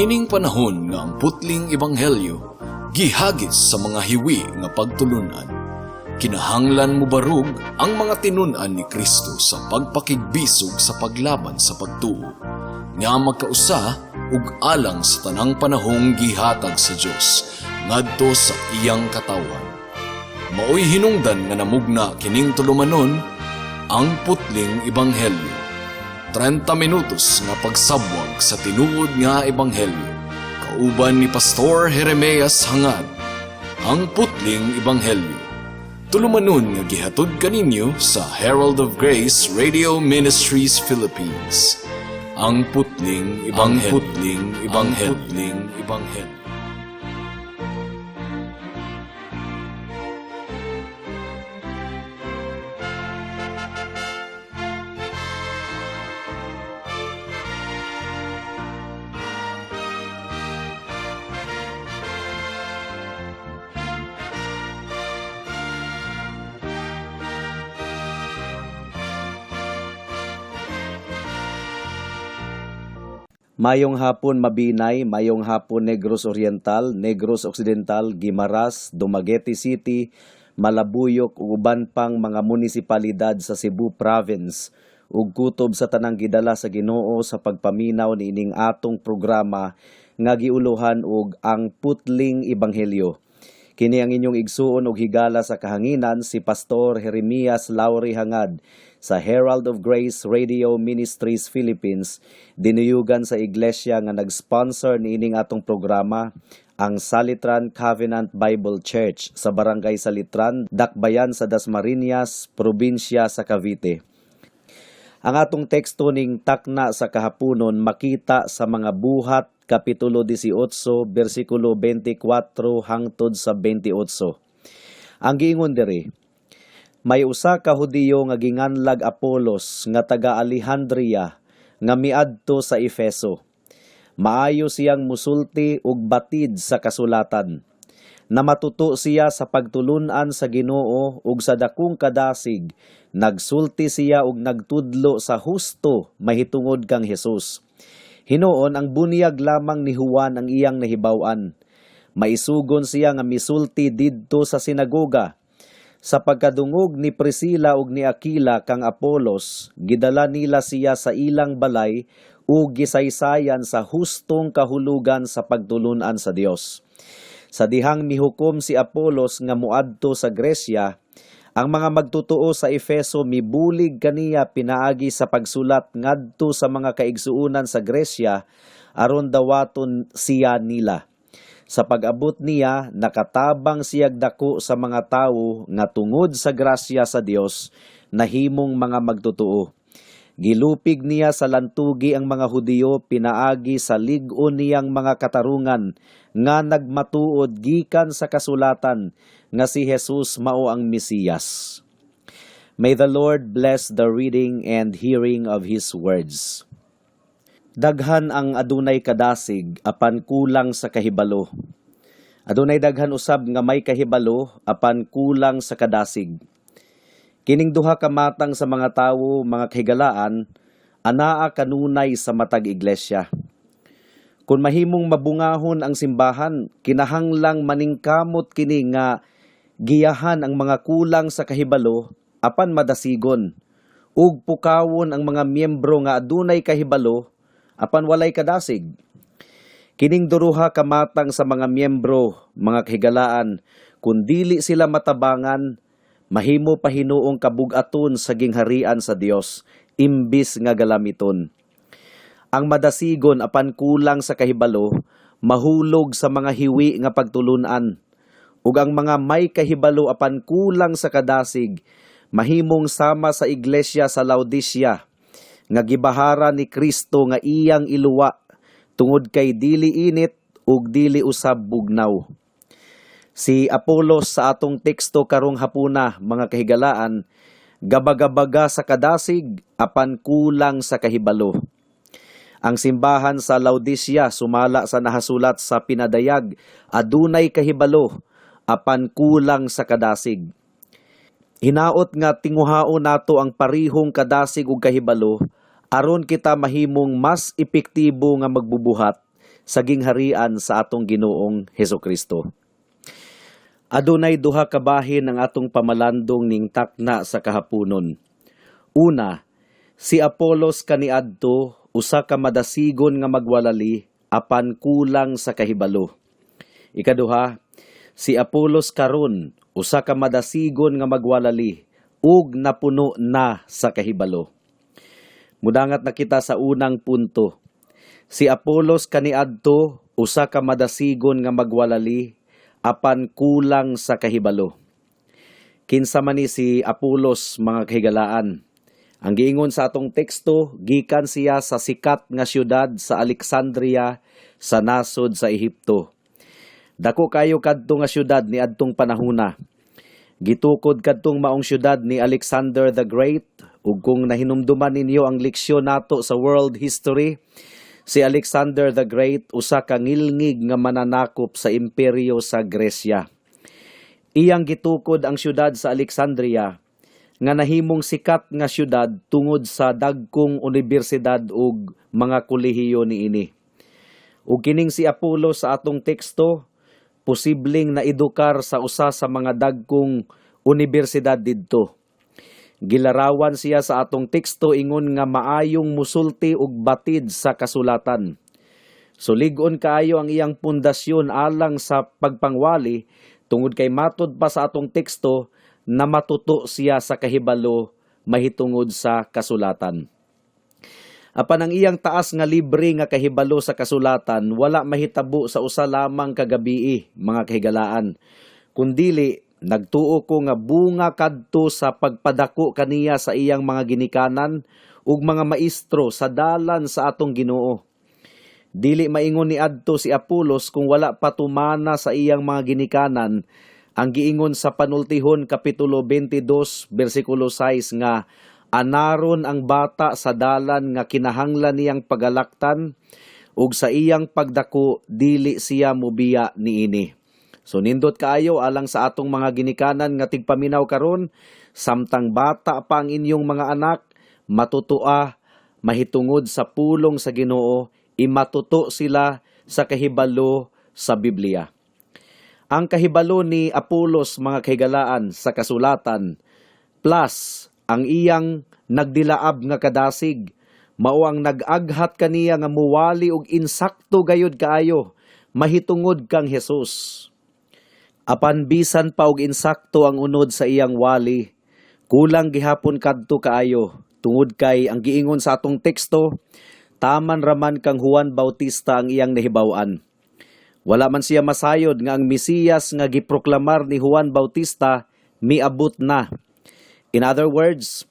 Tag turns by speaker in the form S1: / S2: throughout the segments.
S1: Niining panahon nga ang putling ebanghelyo gihagis sa mga hiwi nga pagtulunan, kinahanglan mobarog ang mga tinun-an ni Kristo sa pagpakigbisog sa paglaban sa pagtuo nga magkausa ug alang sa tanang panahong gihatag sa Dios ngadto sa iyang katawhan. Maoy hinungdan nga namugna kining tulumanon, Ang Putling Ebanghelyo. 30 minutos nga pagsabwag sa tinuod nga ebanghelyo. Kauban ni Pastor Jeremias Hangad. Ang Putling Ebanghelyo. Tulumanon nga gihatod kaninyo sa Herald of Grace Radio Ministries Philippines. Ang Putling Ebanghelyo. Ang Putling Ebanghelyo. Ang Putling Ebanghelyo.
S2: Mayong hapon, Mabinay, mayong hapon, Negros Oriental, Negros Occidental, Guimaras, Dumaguete City, Malabuyok ug uban pang mga munisipalidad sa Cebu Province ug kutob sa tanang gidala sa Ginoo sa pagpaminaw niining atong programa nga giuluhan og Ang Putling Ebanghelyo. Kini ang inyong igsuon og higala sa kahanginan, si Pastor Jeremias Lauri Hangad sa Herald of Grace Radio Ministries Philippines, dinuyugan sa iglesia nga nag-sponsor niining atong programa, ang Salitran Covenant Bible Church sa Barangay Salitran, Dakbayan sa Dasmariñas, probinsya sa Cavite. Ang atong teksto ning takna sa kahaponon makita sa Mga Buhat kapitulo 18 bersikulo 24 hangtod sa 28. Ang giingon diri, may usa ka Hudiyo nga ginganlag Apolos nga taga Alejandria nga miadto sa Efeso. Maayo siyang musulti ug batid sa kasulatan. Namatuto siya sa pagtulun-an sa Ginoo ug sa dakong kadasig, nagsulti siya ug nagtudlo sa husto mahitungod kang Hesus. Hinuon ang bunyag lamang ni Juan ang iyang nahibaw-an. Maisugon siya nga misulti didto sa sinagoga. Sa pagkadungog ni Priscilla ug ni Aquila kang Apolos, gidala nila siya sa ilang balay ug gisaysayan sa hustong kahulugan sa pagtulun-an sa Dios. Sa dihang mihukom si Apolos nga muadto sa Gresya, ang mga magtutoo sa Efeso mibulig kaniya pinaagi sa pagsulat ngadto sa mga kaigsuonan sa Gresya aron dawaton siya nila. Sa pag-abot niya, nakatabang siyag dako sa mga tawo nga tungod sa grasya sa Dios nahimong mga magtotoo. Gilupig niya sa lantugi ang mga Hudiyo pinaagi sa lig-on niyang mga katarungan nga nagmatuod gikan sa kasulatan nga si Jesus mao ang Mesiyas. May the Lord bless the reading and hearing of His words. Daghan ang adunay kadasig apan kulang sa kahibalo. Adunay daghan usab nga may kahibalo apan kulang sa kadasig. Kining duha ka matang sa mga tawo, mga kahigalaan, anaa kanunay sa matag iglesia. Kung mahimong mabungahon ang simbahan, kinahanglang maningkamot kini nga giyahan ang mga kulang sa kahibalo apan madasigon, ug pukawon ang mga miyembro nga adunay kahibalo apan walay kadasig. Kining duruha ka matang sa mga miyembro, mga kahigalaan, kung dili sila matabangan, mahimo pa hinuong kabugaton sa gingharian sa Dios imbis nga galamiton. Ang madasigon apan kulang sa kahibalo, mahulog sa mga hiwi nga pagtulunan. Ug ang mga may kahibalo apan kulang sa kadasig, mahimong sama sa iglesia sa Laodicea, nga gibahara ni Kristo nga iyang iluwa tungod kay dili init ug dili usab bugnaw. Si Apolos sa atong teksto karong hapuna, mga kahigalaan, gabagabaga sa kadasig apan kulang sa kahibalo. Ang simbahan sa Laodicea, sumala sa nahasulat sa pinadayag, adunay kahibalo apan kulang sa kadasig. Hinaot nga tinguhaon nato ang parihong kadasig ug kahibalo aron kita mahimong mas epektibo nga magbubuhat sa gingharian sa atong Ginoong Hesukristo. Adunay duha ka bahin ang atong pamalandong ning takna sa kahaponon. Una, si Apolos kaniadto usa ka madasigon nga magwalali apan kulang sa kahibalo. Ikaduha, si Apolos karon usa ka madasigon nga magwalali ug napuno na sa kahibalo. Mudangat na kita sa unang punto. Si Apolos kaniadto usa ka madasigon nga magwalali apan kulang sa kahibalo. Kinsa man ni si Apolos, mga kahigalaan? Ang giingon sa atong teksto, gikan siya sa sikat nga syudad sa Alexandria sa nasod sa Ehipto. Dako kayo kadto nga syudad ni adtong panahuna. Gitukod kadtong maong syudad ni Alexander the Great, ug kung nahinumduman ninyo ang leksyon nato sa world history, si Alexander the Great usa ka ngilngig nga mananakop sa imperyo sa Gresya. Iyang gitukod ang syudad sa Alexandria nga nahimong sikat nga syudad tungod sa dagkong unibersidad ug mga kolehiyo niini. Ug kining si Apollo sa atong teksto, posibleng naedukar sa usa sa mga dagkong unibersidad didto. Gilarawan siya sa atong teksto ingon nga maayong musulti ug batid sa kasulatan. So lig-on kaayo ang iyang pundasyon alang sa pagpangwali tungod kay matod pa sa atong teksto na matuto siya sa kahibalo mahitungod sa kasulatan. Apan ang iyang taas nga libre nga kahibalo sa kasulatan wala mahitabo sa usa lamang ka gabii, mga kahigalaan. Kundili nagtuo ko nga bunga kadto sa pagpadako kaniya sa iyang mga ginikanan ug mga maestro sa dalan sa atong Ginoo. Dili maingon ni adto si Apolos kung wala pa tumana sa iyang mga ginikanan ang giingon sa Panultihon kapitulo 22 bersikulo 6 nga anaron ang bata sa dalan nga kinahanglan niyang pagalaktan ug sa iyang pagdako dili siya mobiya niini. So nindot kaayo alang sa atong mga ginikanan nga tigpaminaw karon, samtang bata pa ang inyong mga anak, matutua mahitungod sa pulong sa Ginoo, imatuto sila sa kahibalo sa Biblia. Ang kahibalo ni Apolos, mga kahigalaan, sa kasulatan plus ang iyang nagdilaab nga kadasig mao ang nag-aghat kaniya nga muwali og insakto gayud kaayo mahitungod kang Jesus. Apan bisan pa og insakto ang unod sa iyang wali, kulang gihapon kadto kaayo tungod kay ang giingon sa atong teksto, taman raman kang Juan Bautista ang iyang nahibaw-an. Wala man siya masayod nga ang Mesiyas nga giproklamar ni Juan Bautista miabot na. In other words,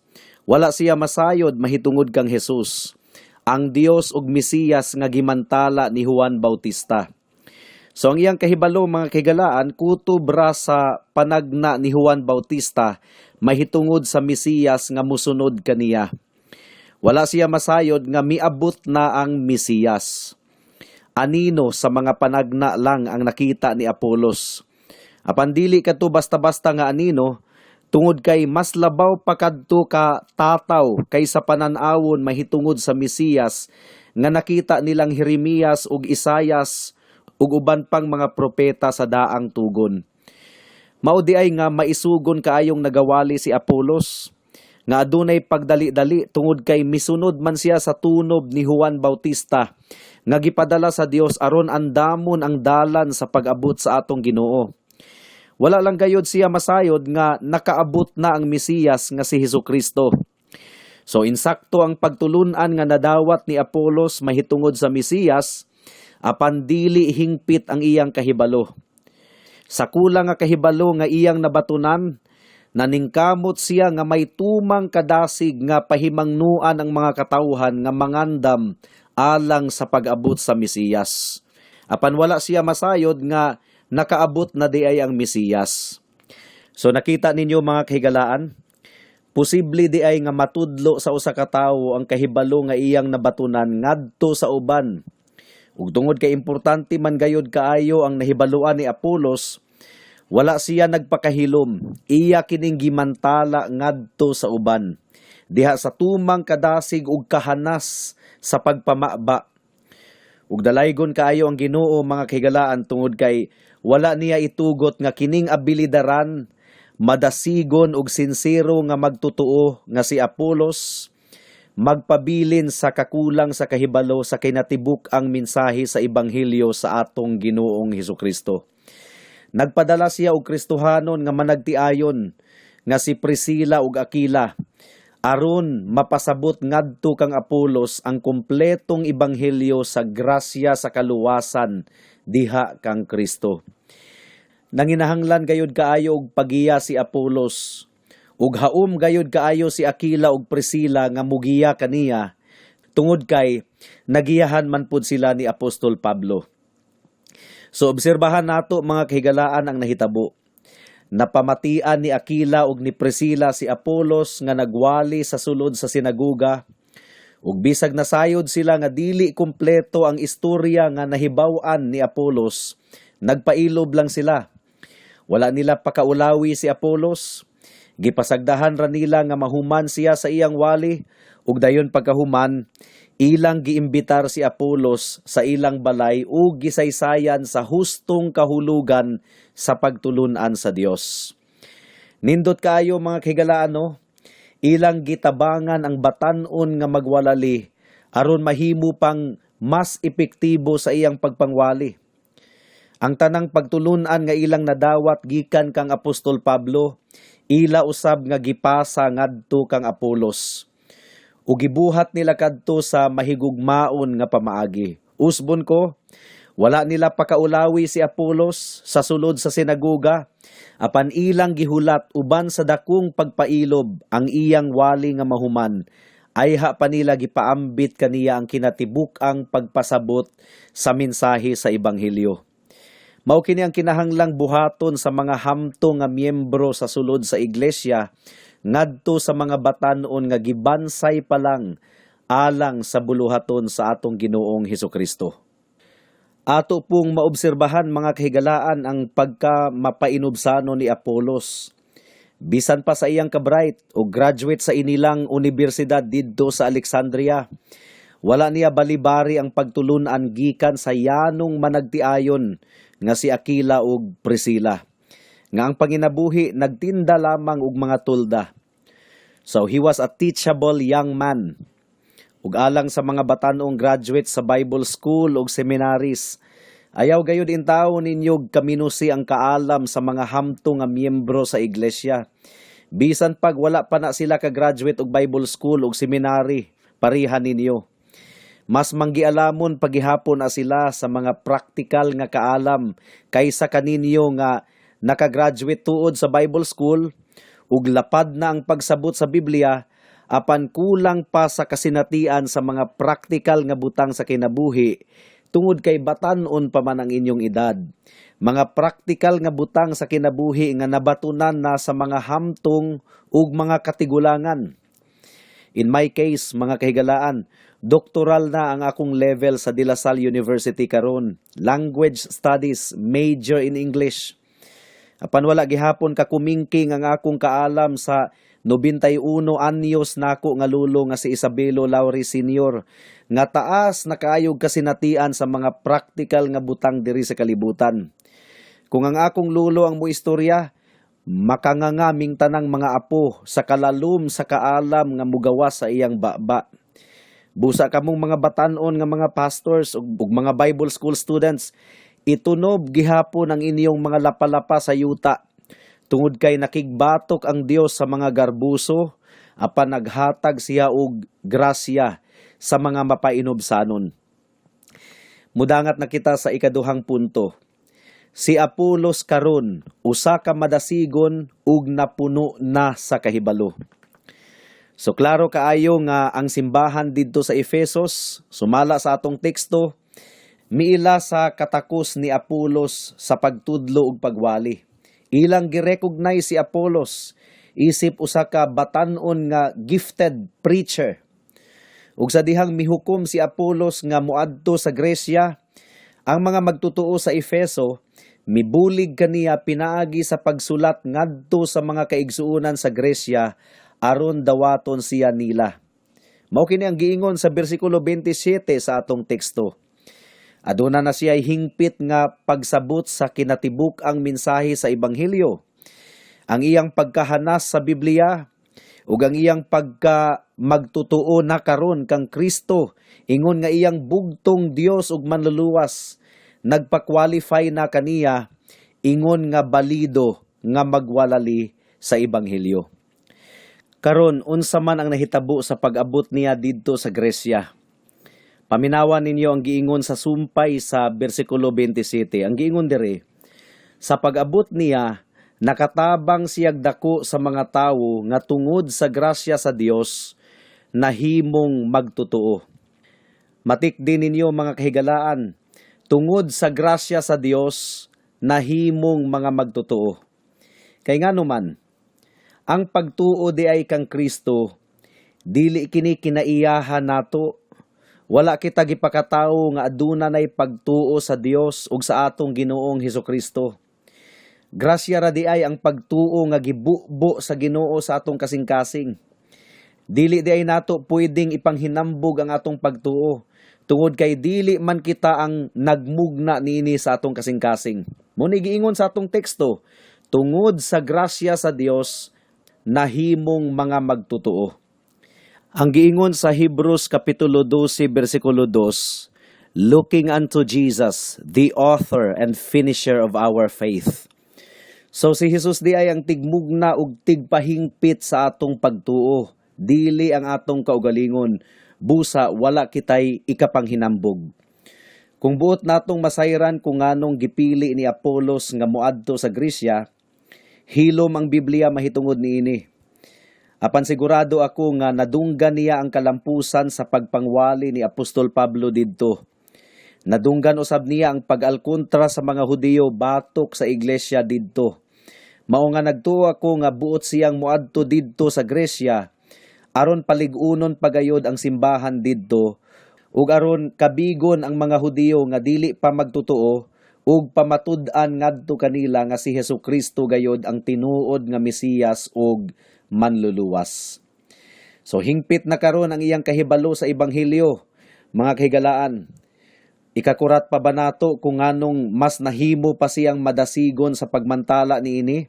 S2: wala siya masayod mahitungod kang Jesus, ang Dios ug Mesiyas nga gimantala ni Juan Bautista. So ang iyang kahibalo, mga kahigalaan, kutob ra sa panagna ni Juan Bautista mahitungod sa Mesiyas nga musunod kaniya. Wala siya masayod nga miabot na ang Mesiyas. Anino sa mga panagna lang ang nakita ni Apolos. Apan dili kadto basta-basta nga anino tungod kay mas labaw pa kadto ka tataw kaysa panan-awon mahitungod sa Mesiyas nga nakita nilang Jeremias ug Isayas ug uban pang mga propeta sa daang tugon. Mao di ay nga maisugon kaayong nagawali si Apolos nga adunay pagdali-dali tungod kay misunod man siya sa tunob ni Juan Bautista nga gipadala sa Dios aron andamon ang dalan sa pag-abot sa atong Ginoo. Wala lang gayod siya masayod nga nakaabot na ang Mesiyas nga si Hesukristo. So insakto ang pagtulunan nga nadawat ni Apolos mahitungod sa Mesiyas, apan dili hingpit ang iyang kahibalo. Sa kulang nga kahibalo nga iyang nabatunan, naningkamot siya nga may tumang kadasig nga pahimangnuan ang mga katawhan nga mangandam alang sa pag-abot sa Mesiyas. Apan wala siya masayod nga nakaabot na di ay ang Mesiyas. So nakita ninyo, mga kahigalaan, posible di ay nga matudlo sa usa ka tawo ang kahibalo nga iyang nabatunan ngadto sa uban. Ug tungod kay importante man gayod kaayo ang nahibaluan ni Apolos, wala siya nagpakahilom. Iya kining gimantala ngadto sa uban. Diha sa tumang kadasig ug kahanas sa pagpamaba. Ug dalaygon kaayo ang Ginoo, mga kahigalaan, tungod kay wala niya itugot nga kining abilidaran, madasigon ug sinsero nga magtotoo nga si Apolos magpabilin sa kakulang sa kahibalo sa kinatibuk-ang mensahe sa ebanghelyo sa atong Ginoong Hesukristo. Nagpadala siya og Kristohanon nga managtiayon nga si Priscilla ug Aquila aron mapasabot ngadto kang Apolos ang kompletong ebanghelyo sa grasya sa kaluwasan diha kang Kristo. Nanginahanglan gayud kaayo og pagiya si Apolos ug haom gayud kaayo si Aquila ug Priscilla nga mugiya kaniya tungod kay nagiyahan man pud sila ni Apostol Pablo. So obserbahan nato, mga kahigalaan, ang nahitabo. Napamatian ni Aquila ug ni Priscilla si Apolos nga nagwali sa sulod sa sinaguga, ug bisag nasayod sila nga dili kumpleto ang istorya nga nahibaw-an ni Apolos, nagpailob lang sila. Wala nila pakaulawi si Apolos. Gipasagdahan ra nila nga mahuman siya sa iyang wali, ug dayon pagkahuman ilang giimbitar si Apolos sa ilang balay ug gisaysayan sa hustong kahulugan sa pagtulunan sa Dios. Nindot kaayo, mga kahigalaan, no? Ilang gitabangan ang batan-on nga magwalali aron mahimo pang mas epektibo sa iyang pagpangwali. Ang tanang pagtulunan nga ilang nadawat gikan kang Apostol Pablo, ila usab nga gipasa ngadto kang Apolos. Ug gibuhat nila kadto sa mahigugmaon nga pamaagi. Usbon ko, wala nila pakaulawi si Apolos sa sulod sa sinagoga, apan ilang gihulat uban sa dakong pagpailob ang iyang wali nga mahuman. Ayha pa nila gipaambit kaniya ang kinatibuk-ang pagpasabot sa mensahe sa ebanghelyo. Mao kini ang kinahanglang buhaton sa mga hamtong nga miyembro sa sulod sa iglesia ngadto sa mga batan-on nga gibansay pa lang alang sa buluhaton sa atong Ginoong Hesukristo. Ato pong maobserbahan, mga kahigalaan, ang pagka mapainubsano ni Apolos. Bisan pa sa iyang kabright o graduate sa inilang universidad didto sa Alexandria, wala niya balibari ang pagtulunan gikan sa yanong managtiayon nga si Aquila ug Priscilla, nga ang panginabuhi nagtinda lamang og mga tulda. So he was a teachable young man. Ug alang sa mga batan-ong graduate sa Bible school ug seminaries, ayaw gayud intawo ninyo kaminusi ang kaalam sa mga hamtong nga miyembro sa iglesia. Bisan pag wala pa na sila ka-graduate og Bible school ug seminary, pareha ninyo. Mas manggialamon pagihapon na sila sa mga practical nga kaalam kaysa kaninyo nga nakagraduate tuod sa Bible school ug lapad na ang pagsabot sa Biblia, apan kulang pa sa kasinatian sa mga practical nga butang sa kinabuhi tungod kay batan-on pa man ang inyong edad. Mga practical nga butang sa kinabuhi nga nabatunan na sa mga hamtong ug mga katigulangan. In my case, mga kahigalaan, doctoral na ang akong level sa De La Salle University karon. Language Studies, major in English. Apan wala gihapon kakumingking ang akong kaalam sa 91 anyos nako nga lulo nga si Isabelo Lauri Sr. nga taas na kaayog kasinatian sa mga practical nga butang diri sa kalibutan. Kung ang akong lulo ang moistorya, makanganga ming tanang mga apo sa kalalom sa kaalam nga mugawas sa iyang baba. Busa kamong mga batan-on nga mga pastors ug mga Bible school students, itunob gihapon ang inyong mga lapalapa sa yuta. Tungod kay nakigbatok ang Dios sa mga garbuso, apan naghatag siya og grasya sa mga mapainubsanon. Mudangat na kita sa ikaduhang punto. Si Apolos karon usa ka madasigon ug napuno na sa kahibalo. So klaro kaayo nga ang simbahan didto sa Efesos, sumala sa atong teksto, miila sa katakos ni Apolos sa pagtudlo ug pagwali. Ilang girecognize si Apolos isip usa ka batan-on nga gifted preacher. Ug sa dihang mihukom si Apolos nga moadto sa Gresya, ang mga magtutoo sa Efeso mibulig kaniya pinaagi sa pagsulat ngadto sa mga kaigsuonan sa Gresya aron dawaton siya nila. Mao kini ang giingon sa bersikulo 27 sa atong teksto. Aduna na siya hingpit nga pagsabot sa kinatibuk-ang mensahe sa ebanghelyo. Ang iyang pagkahanas sa Biblia ug ang iyang pagka magtotoo na karon kang Kristo ingon nga iyang bugtong Dios ug manluluwas, nagpa-qualify na kaniya ingon nga balido nga magwalali sa ebanghelyo. Karon, unsa man ang nahitabo sa pag-abot niya didto sa Gresya? Paminawa ninyo ang giingon sa sumpay sa bersikulo 27. Ang giingon diri, sa pag-abot niya, nakatabang siyag dako sa mga tawo nga tungod sa grasya sa Dios nahimong magtotoo. Matik din ninyo, mga kahigalaan, tungod sa grasya sa Dios nahimong mga magtotoo. Kay ngano man, ang pagtuo di ay kang Kristo, dili kini kinaiyahan nato. Wala kita gipakatawo nga aduna nay pagtuo sa Dios ug sa atong Ginoong Hesukristo. Grasya ra di ay ang pagtuo nga gibubo sa Ginoo sa atong kasing-kasing. Dili di ay nato pwedeng ipanghinambog ang atong pagtuo tungod kay dili man kita ang nagmugna niini sa atong kasing-kasing. Mao ni giingon sa atong teksto, tungod sa grasya sa Dios nahimong mga magtotoo. Ang giingon sa Hebrews kapitulo 12 bersikulo 2, "Looking unto Jesus, the author and finisher of our faith." So si Jesus di ay ang tigmugna ug tigpahingpit sa atong pagtuo, dili ang atong kaugalingon. Busa wala kitay ikapanghinambog. Kung buot natong masayran kung nganong gipili ni Apolos nga moadto sa Gresya, hilom ang Biblia mahitungod niini. Apan sigurado ako nga nadunggan niya ang kalampusan sa pagpangwali ni Apostol Pablo didto. Nadunggan usab niya ang pag-alkontra sa mga Hudiyo batok sa iglesia didto. Mao nga nagtuo ako nga buot siyang moadto didto sa Gresya aron palig-unon pagayod ang simbahan didto ug aron kabigon ang mga Hudiyo nga dili pa magtotoo ug pamatud-an ngadto kanila nga si Hesukristo gayod ang tinuod nga Mesiyas ug manluluwas. So hingpit na karon ang iyang kahibalo sa ebanghelyo, mga kahigalaan. Ikakurat pa ba nato kung nganong mas nahimo pa siyang madasigon sa pagmantala niini?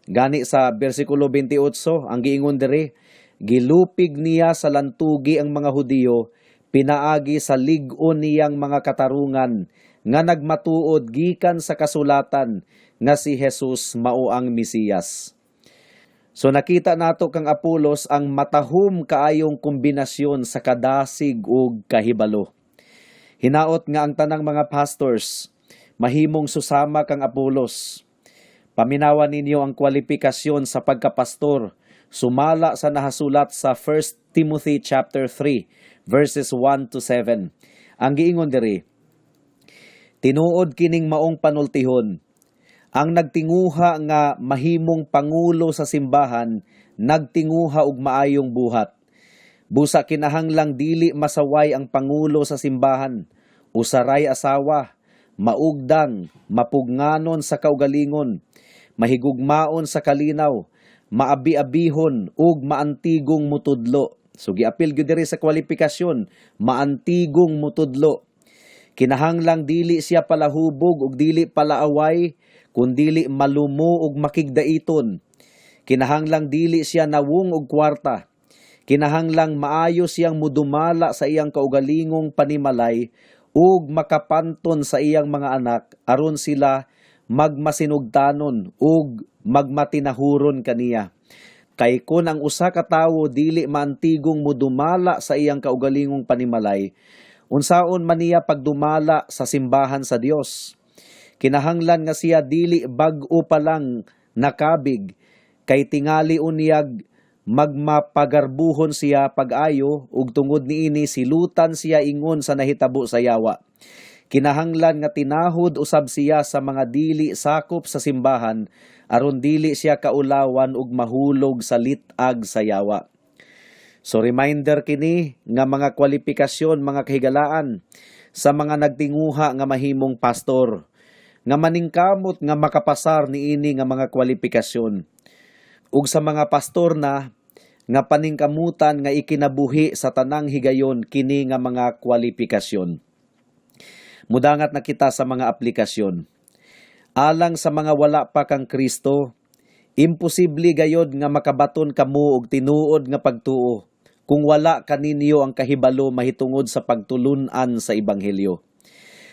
S2: Gani sa bersikulo 28, ang giingon diri, gilupig niya sa lantugi ang mga Hudiyo pinaagi sa lig-on niyang mga katarungan nga nagmatuod gikan sa kasulatan nga si Jesus mao ang Mesiyas. So nakita nato kang Apolos ang matahom kaayong kombinasyon sa kadasig ug kahibalo. Hinaot nga ang tanang mga pastors mahimong susama kang Apolos. Paminawan ninyo ang kwalifikasyon sa pagkapastor sumala sa nahasulat sa 1 Timothy chapter 3 verses 1 to 7. Ang giingon diri, "Tinuod kining maong panultihon. Ang nagtinguha nga mahimong pangulo sa simbahan, nagtinguha og maayong buhat. Busa kinahanglang dili masaway ang pangulo sa simbahan, usaray asawa, maugdang, mapugnganon sa kaugalingon, mahigugmaon sa kalinaw, maabi-abihon ug maantigong mutudlo." So giapil gyud diri sa kwalifikasyon, maantigong mutudlo. "Kinahanglang dili siya palahubog ug dili palaaway, kundili malumo ug makigdaiton. Kinahanglang dili siya nawong og kwarta. Kinahanglang maayo siyang mudumala sa iyang kaugalingong panimalay ug makapanton sa iyang mga anak aron sila magmasinugtanon ug magmatinahuron kaniya. Kay kun ang usa ka tawo dili maantigong mudumala sa iyang kaugalingong panimalay, unsaon man niya pagdumala sa simbahan sa Dios? Kinahanglan nga siya dili bag-o pa lang nakabig, kay tingali unyag magmapagarbuhon siya pag-ayo ug tungod niini silutan siya ingon sa nahitabo sa yawa. Kinahanglan nga tinahod usab siya sa mga dili sakop sa simbahan aron dili siya kaulawan ug mahulog sa lit-ag sa yawa." So reminder kini nga mga kwalifikasyon, mga kahigalaan, sa mga nagtinguha nga mahimong pastor nga maningkamot nga makapasar niini nga mga kwalifikasyon. Ug sa mga pastor na nga paningkamutan nga ikinabuhi sa tanang higayon kini nga mga kwalifikasyon. Mudangat na kita sa mga aplikasyon. Alang sa mga wala pa kang Kristo, imposible gayod nga makabaton kamo og tinuod nga pagtuo kung wala kaninyo ang kahibalo mahitungod sa pagtulun-an sa ebanghelyo.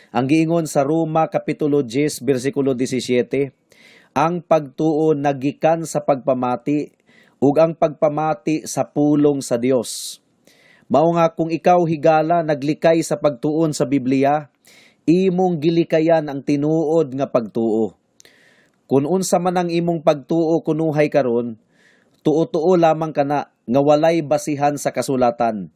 S2: Ang giingon sa Roma kapitulo 10 bersikulo 17, ang pagtuo nagikan sa pagpamati ug ang pagpamati sa pulong sa Dios. Mao nga kung ikaw, higala, naglikay sa pagtuon sa Biblia, imong gilikayan ang tinuod nga pagtuo. Kung unsa man ang imong pagtuo kunuhay karon, tuo-tuo lamang kana nga walay basihan sa kasulatan.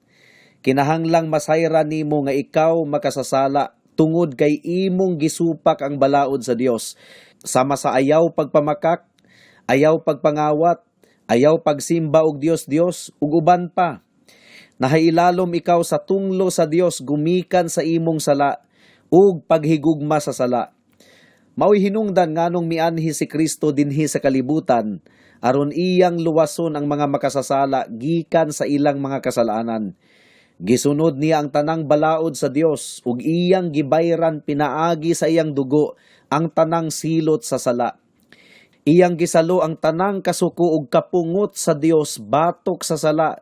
S2: Kinahanglang masayran nimo nga ikaw makasasala tungod kay imong gisupak ang balaod sa Dios. Sama sa ayaw pagpamakak, ayaw pagpangawat, ayaw pagsimba og Dios-Dios ug uban pa. Nahailalom ikaw sa tunglo sa Dios gumikan sa imong sala ug paghigugma sa sala. Mao'y hinungdan nganong mianhi si Kristo dinhi sa kalibutan aron iyang luwason ang mga makasasala gikan sa ilang mga kasalanan. Gisunod niya ang tanang balaod sa Dios ug iyang gibayran pinaagi sa iyang dugo ang tanang silot sa sala. Iyang gisalo ang tanang kasuko ug kapungot sa Dios batok sa sala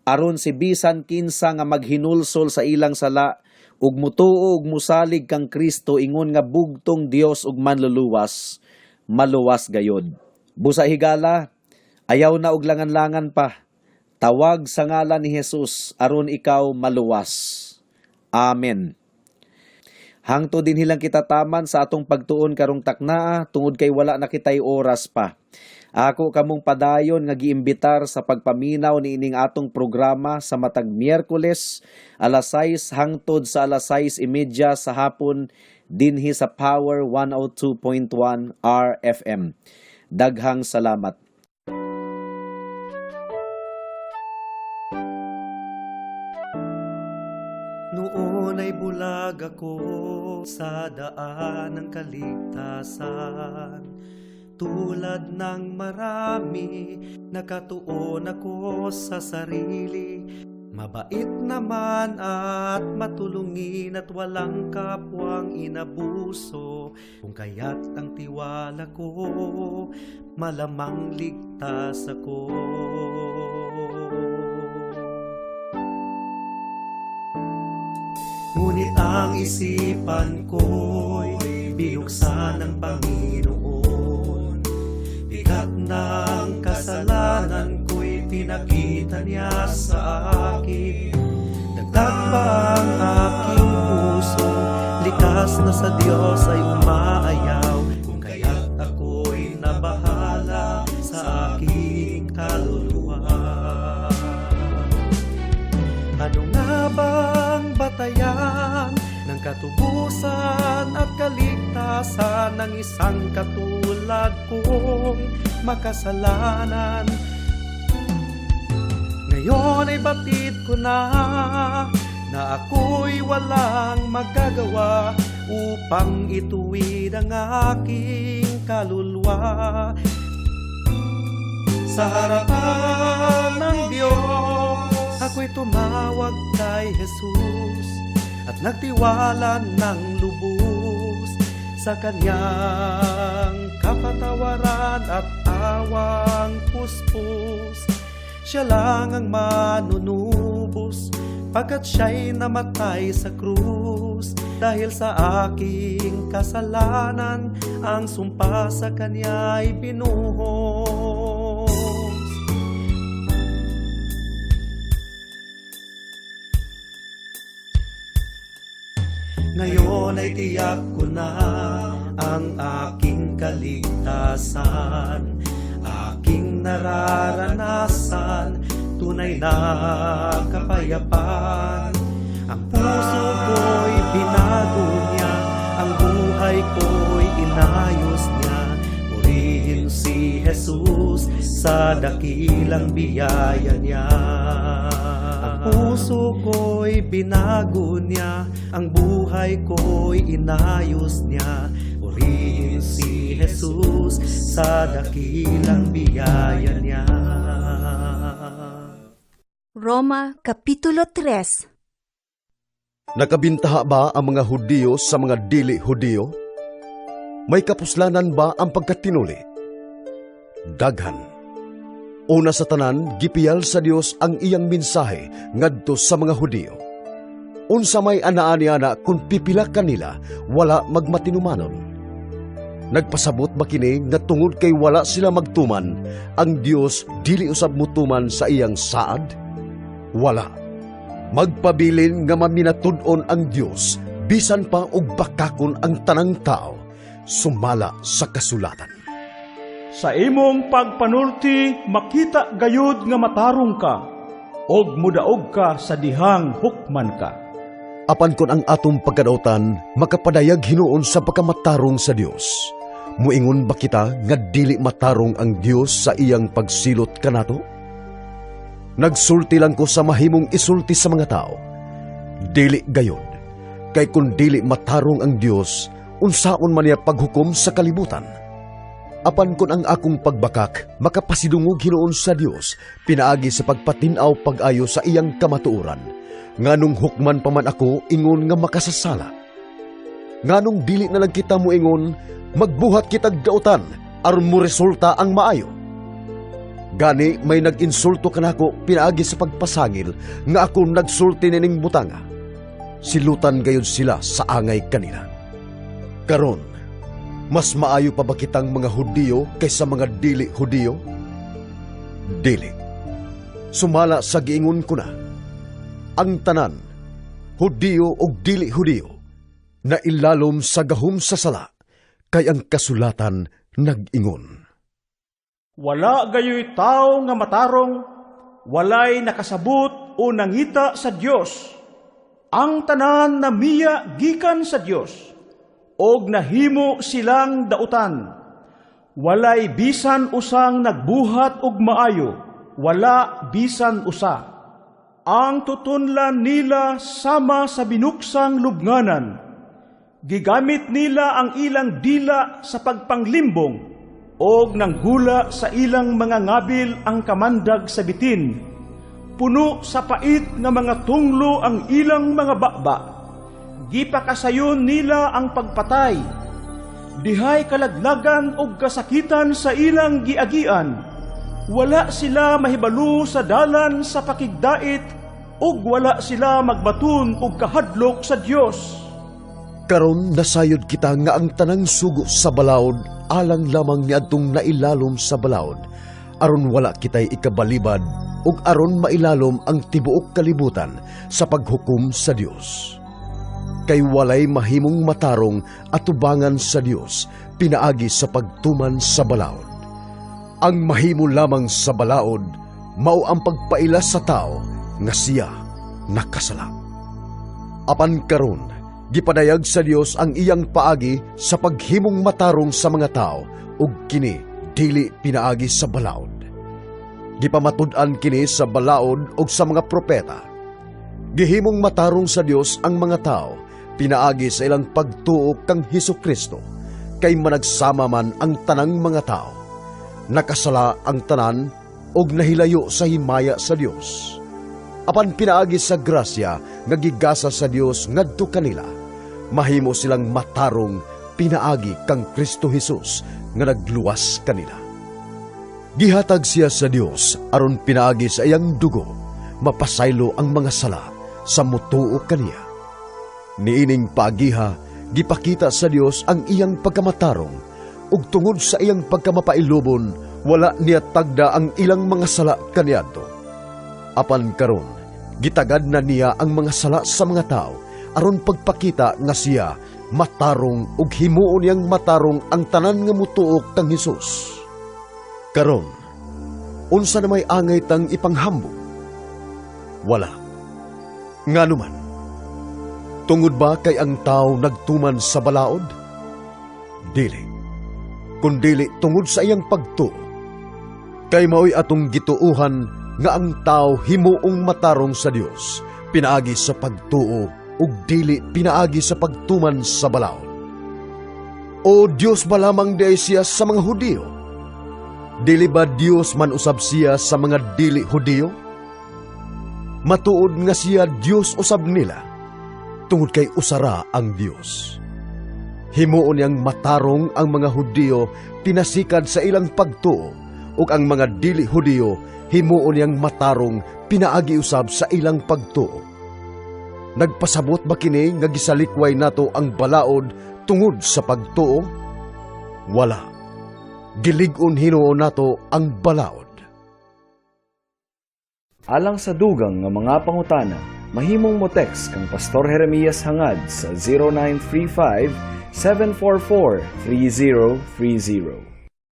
S2: aron si bisan kinsa nga maghinulsol sa ilang sala ug mutuo ug musalig kang Kristo ingon nga bugtong Dios ug manluluwas, maluwas gayod. Busa higala, ayaw na og langan-langan pa. Tawag sa ngalan ni Jesus aron ikaw maluwas. Amen. Hangtod dinhi lang kita taman sa atong pagtuon karong taknaa tungod kay wala na kitay oras pa. Ako kamong padayon nga giimbitar sa pagpaminaw niining atong programa sa matag Miyerkules alas 6 hangtod sa alas 6:30 sa hapon dinhi sa Power 102.1 RFM. Daghang salamat.
S3: Noon ay bulag ako sa daan ng kaligtasan. Tulad ng marami, nakatuon ako sa sarili. Mabait naman at matulungin at walang kapwang inabuso. Kung kaya't ang tiwala ko, malamang ligtas ako. Ngunit ang isipan ko'y binuksan ng Panginoon. Bigat ng kasalanan ko'y pinakita niya sa akin. Dagdag pa ang aking puso, likas na sa Diyos ay umaayaw. Kung kaya't ako'y nabahala sa aking kaluluwa. Ano nga bang batayan ng katubusan at kaligtasan ng isang katulad kong makasalanan? Ngayon ay batid ko na na ako'y walang magagawa upang ituwid ang aking kaluluwa. Sa harapan ng Diyos, ako'y tumawag kay Jesus at nagtiwala ng lubos sa kanyang kapatawaran at awang puspos. Siya lang ang manunubos pagkat siya'y namatay sa krus. Dahil sa aking kasalanan, ang sumpa sa kanya ay binuhos. Ngayon ay tiyak ko na ang aking kaligtasan, aking nararanasan, tunay na kapayapaan. Ang puso ko'y binago niya, ang buhay ko'y inayos niya. Purihin si Jesus sa dakilang biyaya niya. Ang puso ko'y binago niya, ang buhay ko'y inayos niya. Purihin si Jesus sa dakilang biyaya niya.
S4: Roma Kapitulo 3. Nakabintaha ba ang mga Hudiyo sa mga dili Hudiyo? May kapuslanan ba ang pagkatinuli? Daghan. Una sa tanan, gipiyal sa Dios ang iyang mensahe ngadto sa mga Hudiyo. Unsa may anaa niana kung pipila kanila wala magmatinumanon? Nagpasabot ba kini nga tungod kay wala sila magtuman, ang Dios dili usab mutuman sa iyang saad? Wala. Magpabilin nga maminatud-on ang Dios bisan pa og bakakon ang tanang tao sumala sa kasulatan.
S5: Sa imong pagpanulti makita gayud nga matarong ka, og mudaog ka sa dihang hukman ka.
S4: Apan kon ang atong pagkadautan makapadayag hinuon sa pagkamatarong sa Dios, muingon ba kita nga dili matarong ang Dios sa iyang pagsilot kanato? Nagsulti lang ko sa mahimong isulti sa mga tao. Dili gayod, kay kun dili matarong ang Dios, unsaon man niya paghukom sa kalibutan? Apan kun ang akong pagbakak makapasidungog hinuon sa Dios pinaagi sa pagpatin-aw pag-ayo sa iyang kamatuoran, nganong hukman pa man ako ingon nga makasasala? Nganong dili na lang kita moingon, "Magbuhat kitag dautan aron mo resulta ang maayo"? Gani may nag-insulto kanako pinaagi sa pagpasangil nga ako nagsulti nining butanga. Silutan gayud sila sa angay kanila. Karon, mas maayo pa ba kitang mga Hudiyo kaysa mga dili Hudiyo? Dili. Sumala sa giingon ko na, ang tanan, Hudiyo o dili Hudiyo, na ilalom sa gahom sa sala, kay ang kasulatan nag-ingon:
S5: Wala gayoy tao nga matarong, walay nakasabot o nangita sa Dios. Ang tanan namiya gikan sa Dios, og nahimo silang dautan. Walay bisan usang nagbuhat og maayo, wala bisan usa. Ang tutunlan nila sama sa binuksang lubnganan. Gigamit nila ang ilang dila sa pagpanglimbong, og nanggula sa ilang mga ngabil ang kamandag sa bitin. Puno sa pait nga mga tunglo ang ilang mga baba. Gipakasayon nila ang pagpatay. Dihay kalaglagan og kasakitan sa ilang giagian. Wala sila mahibalo sa dalan sa pakigdait ug wala sila magbaton og kahadlok sa Dios.
S4: Karon nasayod kita nga ang tanang sugo sa balaod alang lamang niadtong nailalom sa balaod, aron wala kitay ikabalibad ug aron mailalom ang tibuok kalibutan sa paghukom sa Dios. Kay walay mahimong matarong atubangan sa Dios pinaagi sa pagtuman sa balaod. Ang mahimo lamang sa balaod mao ang pagpaila sa tao nga siya nakasala. Apan karon, gipadayag sa Dios ang iyang paagi sa paghimong matarong sa mga tao ug kini dili pinaagi sa balaod. Gipamatud-an kini sa balaod ug sa mga propeta. Gihimong matarong sa Dios ang mga tao pinaagi sa ilang pagtuo kang Hesukristo, kay managsama man ang tanang mga tao. Nakasala ang tanan ug nahilayo sa himaya sa Dios. Apan pinaagi sa grasya nga gigasa sa Dios ngadto kanila, mahimo silang matarong pinaagi kang Kristo Jesus nga nagluwas kanila. Gihatag siya sa Dios aron pinaagi sa iyang dugo mapasaylo ang mga sala sa mutuo kaniya. Niining paagiha, gipakita sa Dios ang iyang pagkamatarong, ug tungod sa iyang pagkamapailubon wala niya tagda ang ilang mga sala kaniadto. Apan karon, gitagad na niya ang mga sala sa mga tao aron pagpakita nga siya matarong ug himuon niyang matarong ang tanan nga mutuo kang Hesus. Karon, unsa na may angay tang ipanghambog? Wala. Ngano man? Tungod ba kay ang tao nagtuman sa balaod? Dili. Kundili tungod sa iyang pagtuo. Kay mao'y atong gituuhan nga ang tao himuong matarong sa Dios pinaagi sa pagtuo ug dili pinaagi sa pagtuman sa balaod. O Dios ba lamang diay siya sa mga Hudiyo? Dili ba Dios man usab siya sa mga dili Hudiyo? Matuod nga siya Dios usab nila. tungod kay usara ang Dios. Himuon niyang matarong ang mga Hudiyo pinasikad sa ilang pagtuo ug ang mga dili Hudiyo himuon niyang matarong pinaagi usab sa ilang pagtuo. Nagpasabot ba kini nga gisalikway nato ang balaod tungod sa pagtuo? Wala. Gilig-on hinuon nato ang balaod.
S1: Alang sa dugang nga mga pangutana, mahimong mo text kang Pastor Jeremias Hangad sa 0935 744 3030.